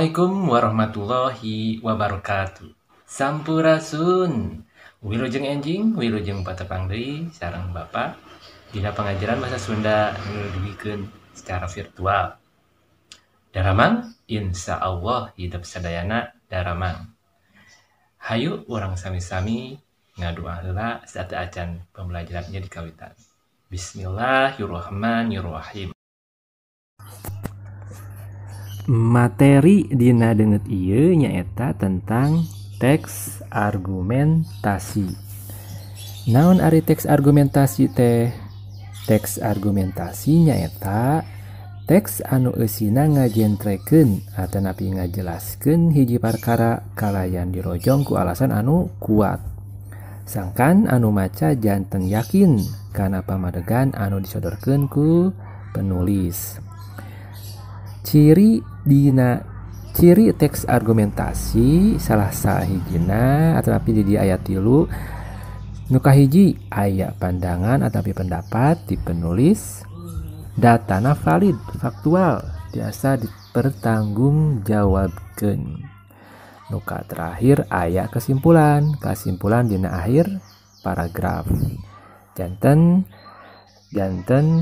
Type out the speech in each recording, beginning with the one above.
Assalamualaikum warahmatullahi wabarakatuh. Sampurasun. Wilujeng enjing, wilujeng patepang deui sareng Bapak dina pengajaran bahasa Sunda nu dugikeun secara virtual. Daramang, insya Allah hidup sadayana daramang. Hayu urang sami-sami ngadua heula sateuacan pembelajarannya di kawitan. Bismillahirrahmanirrahim. Materi dina deungeut ieu nyaeta tentang teks argumentasi. Naon ari teks argumentasi teh? Teks argumentasi nyaeta teks anu eusina ngajentrekeun atanapi ngajelaskeun hiji perkara kalayan dirojong ku alasan anu kuat. Sangkan anu maca janten yakin kana pamadegan anu disodorkeun ku penulis. Ciri teks argumentasi salah sahijina atanapi di dieu aya 3. Nu kahiji aya pandangan atanapi pendapat di penulis, datana valid, faktual, tiasa dipertanggungjawabkeun. Nu terakhir aya kesimpulan, kesimpulan dina akhir paragraf. Janten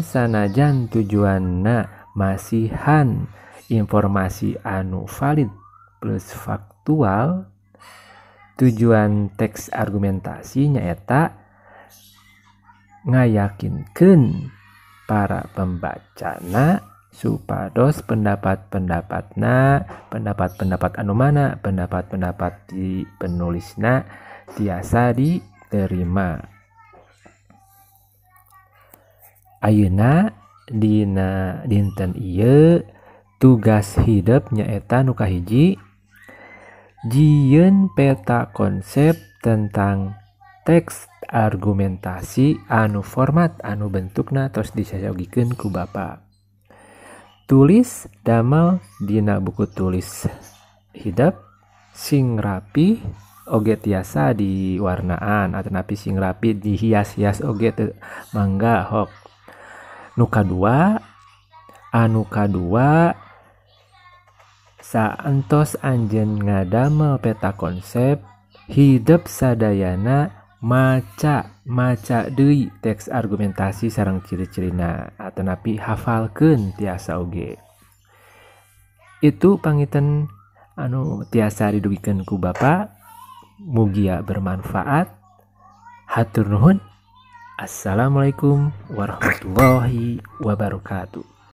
sanajan tujuanna masihan informasi anu valid plus faktual, tujuan teks argumentasi nyaeta ngayakinkeun para pembacana supados pendapat-pendapatna, pendapat-pendapat anu mana, pendapat-pendapat di penulisna tiasa diterima. Ayeuna dina dinten ieu tugas hidep nyaeta nu kahiji jieun peta konsep tentang teks argumentasi anu format anu bentukna tos disayogikeun ku Bapa. Tulis damel dina buku tulis hidep sing rapi oge tiasa diwarnaan atanapi sing rapi dihias-hias oge teu mangga hok. Nu kadua saentos anjeun ngadamel peta konsep hidep sadayana maca deui teks argumentasi sareng ciri-cirina atanapi hafalkeun tiasa oge. Itu panginten anu tiasa didugikeun ku Bapa, mugia bermanfaat. Hatur nuhun. Assalamualaikum warahmatullahi wabarakatuh.